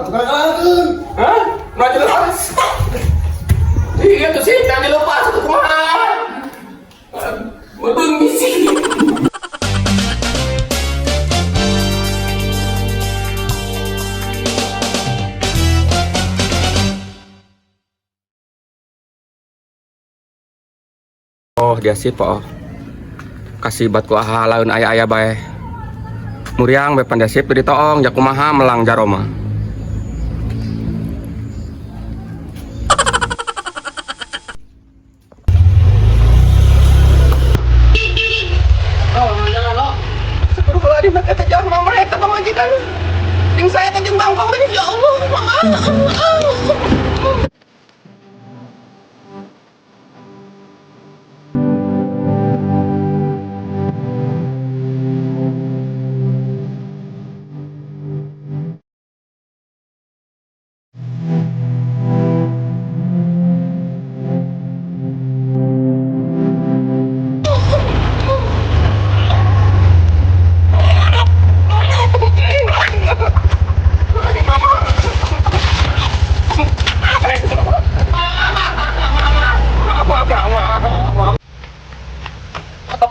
Atuh kalahkeun. Hah? Nu lepas. Iya tuh sih, jangan lepas tuh kumaha. Betul misi. Oh, dia sih po. Kasih bat ku aha laun aya-aya bae. Muriang bae pandasip di toong jakumaha melang jaroma. Oh, jangan lo. Sepuluh kalau di mata jauh mama eta pamajikan. Jeung saya teh jeung bangkong teh ya Allah.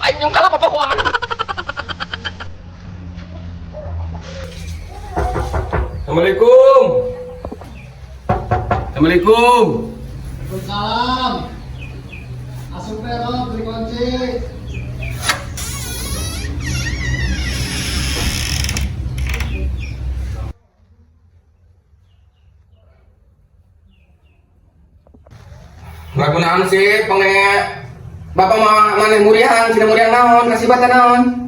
Aing yung kalap apa kumaha. Assalamualaikum. Assalamualaikum. Waalaikumsalam. Asup we, Ro, beli kunci. Lagu naon sih penge Bapak mah maneh muriang, sina muriang naon, kasih bata naon.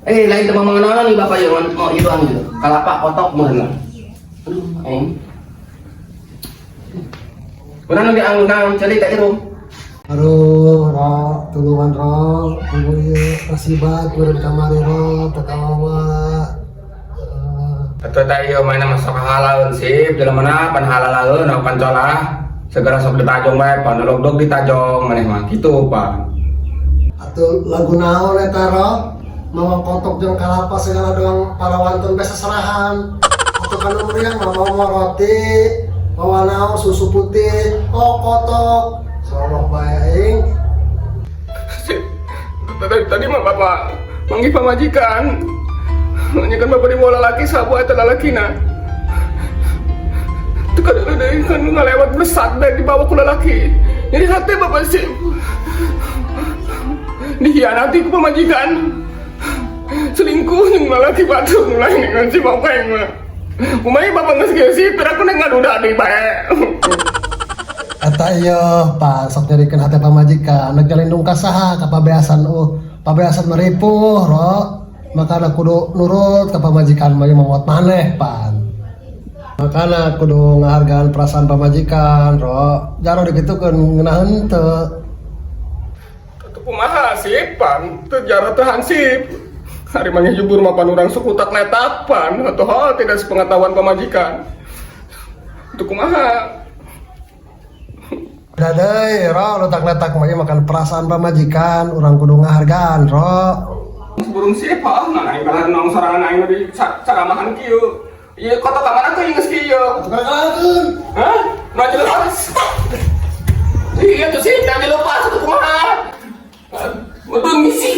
Eh, lain teu mau naon nih Bapak ya, mau ieu doang gitu. Kalapa kotok meureun. Aduh, aing. Kunaon di anggun naon ceuli tak ieu. Aduh, Ro, tulungan Ro, tunggu ieu rasibat meureun kamari Ro, teu kawawa. Atuh teh ieu mana masuk halaeun sip, jelema mana pan halalaeun pan colah. Segera sok ditajong bae, pan logdog ditajong maneh mah kitu pan. Atuh lagu naon eta Ro? Mawa kotok jeung kalapa segala doang para wantun besa serahan. Atuh kan muriang mah mawa roti, mawa naon susu putih, oh kotok. Soloh bae aing. Sip. Tadi mah bapak manggih pamajikan. Nya kan bapak dibawa lalaki sabu eta lalakina. Teu kada deui kan ngalewat besat dan dibawa ku lalaki. Jadi hati bapak sih dihianati ku pamajikan. Selingkuh jeung lalaki batur lain dengan si bapak yang mah. Kumaha bapak geus kieu sih, pero aku nek ngaduda deui bae. Eta ieu pak sok nyerikeun hate pamajikan, nek nyalindung ka saha ka pabeasan pabeasan meripuh Ro. Makana kudu nurut ka pamajikan mah maot maneh pan. Makana kudu ngahargaan perasaan pamajikan Ro. Jaro dikitukeun ngeunah henteu. Atuh kumaha sih pan, teu jaro teu hansip. Hari maneh jubur mah pan urang suku tak letapan atau hal tidak sepengetahuan pamajikan. Itu kumaha? Da deui Ro, letak-letak mah makan perasaan pamajikan, urang kudu ngahargaan Ro. Burung siapa? Nah, aing kalah nong sorangan aing di caramahan kieu. Ieu kotok ka mana teh geus kieu? Atuh kalahkeun. Hah? Nu lepas. Iya tuh sih, jangan dilepas atuh kumaha? Betul misi.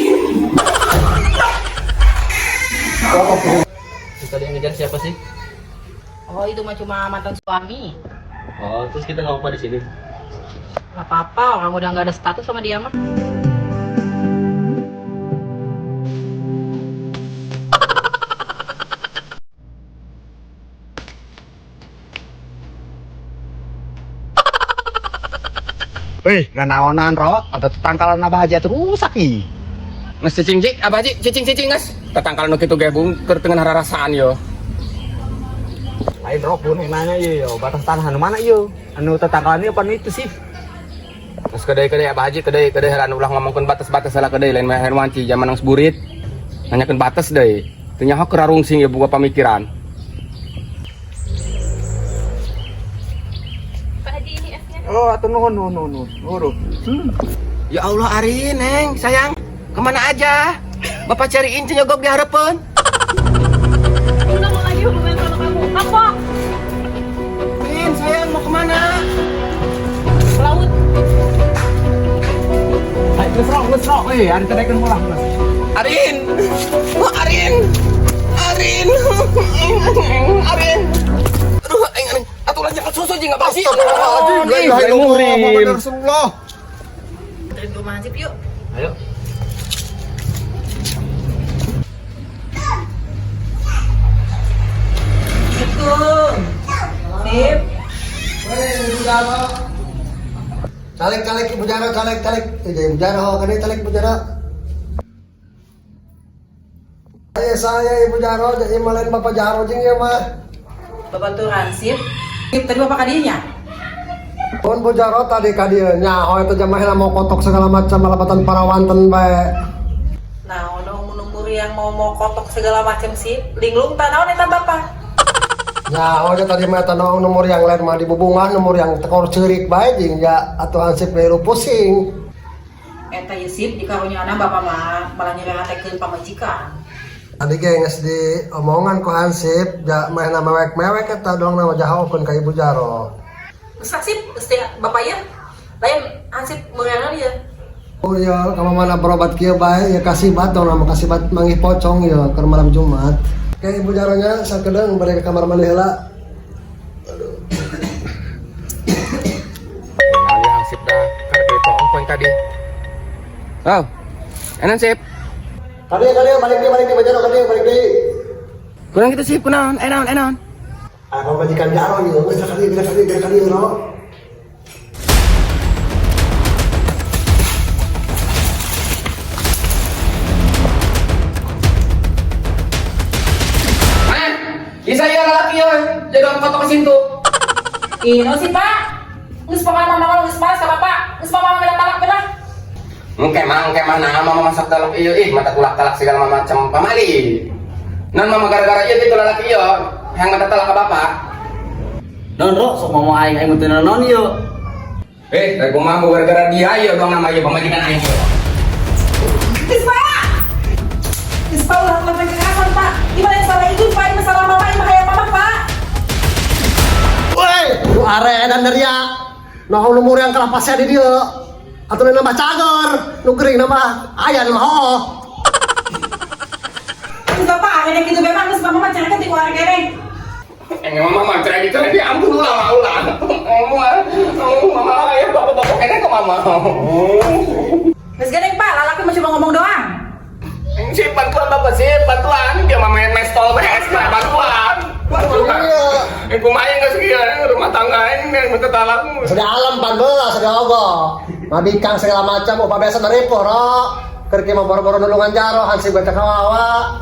Terus tadi yang ngejar siapa sih? Oh itu mah cuma mantan suami. Oh, terus kita nggak apa-apa di sini. Gak apa-apa, orang udah nggak ada status sama dia mah. Wih, gak naonan Ro, ada tetangkalan Abah Haji atuh rusak ih. Geus cicing cik, Abah Haji, cicing-cicing geus. Tatangkalan nu kitu ge bung keur teu ngararasaan yo. Lain Ro pun yang nanya ieu yo, batas tanah anu mana ieu? Anu tetangkalan ieu apa anu itu sih? Geus kedai-kedai Abah Haji, kedai-kedai heran ulah ngomongkeun batas-batas salah kedai lain mah heran wanci zaman nang seburit. Nanyakeun batas deui. Teu nyaho keur rarungsing ye boga pamikiran. Pak Haji ini esnya. Oh, atuh nuhun nuhun nuhun. Nuhun. Ya Allah Arin, Neng, sayang. Kemana aja? Bapak cariin cenyogok di harapan. Aku nggak mau lagi hubungan sama kamu. Kamu Eh, ari teh ulah. Arin. Arin. Arin. Arin. Aduh, aing arin. Atuh lah jangan susu jeung ngabasi. Astagfirullahaladzim, la ilaha illallah, Muhammad Rasulullah. Anterin ke rumah Hansip yuk. Ayo. Assalamualaikum. Sip. Hei, Ibu Jaro. Calik, calik, Ibu Jaro, calik, calik. Eh, Ibu Jaro, kali calik Ibu Jaro. Saya Ibu Jaro, jadi malain Bapak Jaro jeung ieu mah. Bapak tuh Hansip. Sip, tadi bapak kadinya. Pun Bu Jaro tadi ka dieu nyaho eta jamaah mau kotok segala macam malabatan parawanten bae. Nah, udah menunggu yang mau mau kotok segala macam sih. Linglung tak naon eta bapak. Nyaho nya tadi mah eta naon nomor yang lain mah dibubungan nomor yang tekor ceurik bae jeung ya atuh hansip bae pusing. Eta ye sip di karunyana bapak mah malah nyerang pamajikan. Tadi ge geus di omongan ku hansip ja mah mewek-mewek eta dong nama jahokeun ka Ibu Jaro. Geus sip, geus teh bapak ya. Lain hansip meureunna ya. Oh iya, kamu mana berobat kieu bae ya kasih bat dong nama kasih bat manggih pocong ya keur malam Jumat. Kayak Ibu Jaronya sakedeung balik ke kamar mandi heula. Nah, ya sip dah. Karek itu poin tadi. Oh. Enan sip. Kadieu kadieu balik deui Ibu Jaro kadieu balik deui. Kurang gitu sip kunaon? Enaon enaon. Ah, pamajikan Jaro ieu geus kadieu geus kadieu geus kadieu ro. Hah? Bisa ya lalaki ya, jadi orang kotok ke situ. Ih, naon sih Pak? Geus pokokna mama mah geus malas ka bapak. Geus mama mah talak belah. Engke mah, engke mah nah, mama masak dalam iyo ih mata kulak talak segala macam pamali. Non mama gara-gara iya gitu lalaki iyo, yang mata talak ke bapak. Non ro, sok ngomong aing aing teu naon ieu. Eh, rek mah gara-gara dia iyo dong nama iyo pamajikan aing. Geus Pak. Geus Pak ulah melakukan kekerasan Pak. Gimana yang salah itu Pak? Ini masalah mama, ini bahaya mama Pak. Woi, lu arenan dari ya. Nah, lumur yang kelapasnya di dia. Atau nambah cager, nu gering nambah aya nambah hooh. Geus bapak akhirnya gitu memang geus mama mah cerita di keluarga deh. Eh, mama mah cerai cerai di ampun ulah ulah. Mama, mama ya bapak bapak kene ke mama. Geus gede Pak, lalaki mah cuma ngomong doang. Sip bantuan bapak sip bantuan dia mah main mestol beres bantuan. Bantuan. Iya. Eh, kumaha geus kieu rumah tangga aing minta talak. Sudah alam pan beula, sudah ogo. Mabikang segala macam, upah biasa naripo ro. Keur kieu mah boro-boro nulungan jaro, hansip baca kawawa.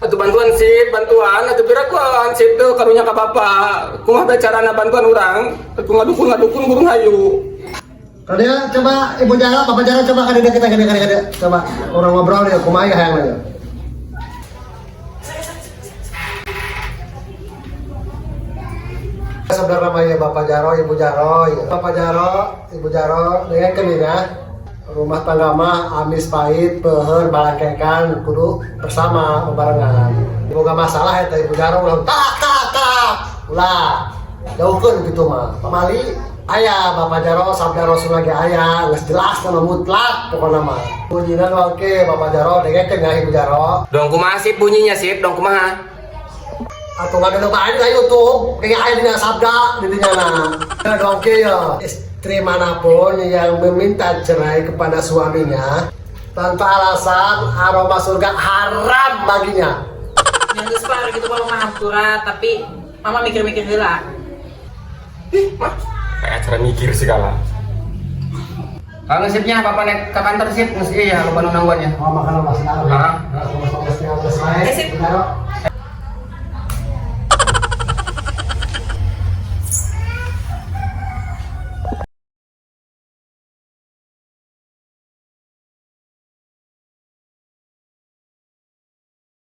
Atuh bantuan sip, bantuan atuh pira ku hansip tuh karunya ka bapak. Kumaha bae carana bantuan urang? Atuh ngadukun-ngadukun burung hayu. Kadieu coba Ibu Jaro, Bapak Jaro coba kadieu kita kadieu kadieu kadieu. Coba orang ngobrol ya kumaha ya hayang ya. Sebenarnya namanya Bapak Jaro, Ibu Jaro, ya. Bapak Jaro, Ibu Jaro, dengan ya. Rumah tangga mah amis pahit, peuheur, balangkekan, kudu bersama bebarengan. Boga masalah eta Ibu Jaro ulah tak tak tak. Ulah. Jauhkeun gitu mah. Pamali aya Bapak Jaro sabda Rasul lagi aya, geus jelas nama mutlak pokona mah. Pujinan oke Bapak Jaro dengekeun ya Ibu Jaro. Dong kumaha sip bunyinya sip, dong kumaha? Atau nggak ada bae di YouTube, kayak aya dina sabda di dinya nah. Nah, dong ke ya. Istri manapun yang meminta cerai kepada suaminya tanpa alasan aroma surga haram baginya. Yang geus Pak gitu mama mah hampura, tapi mama mikir-mikir heula. Ih, mah kayak acara mikir segala. Kalau sipnya bapak naik ke kantor sip, mesti ya lupa nungguannya. Oh, makan masih Ah. Ah. Eh, sip.